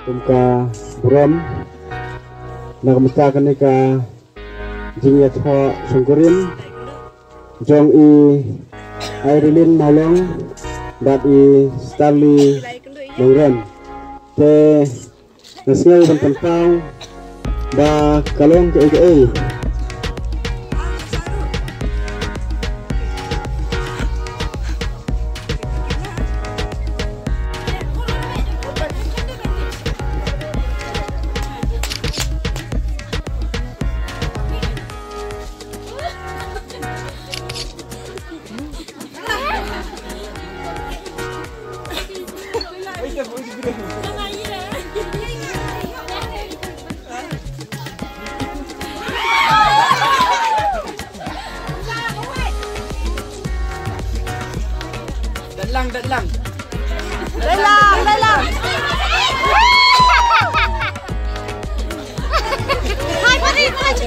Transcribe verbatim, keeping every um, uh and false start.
Kum ka burom na ka bynta kane ka jingïathoh shongkurim jong i Irene Mawlong bad i Starly Nongrum. Te nga sngew ban pynpaw ba ka long kaei kaei. Datlang, datlang. Datlang, datlang. Hai, pati, pati.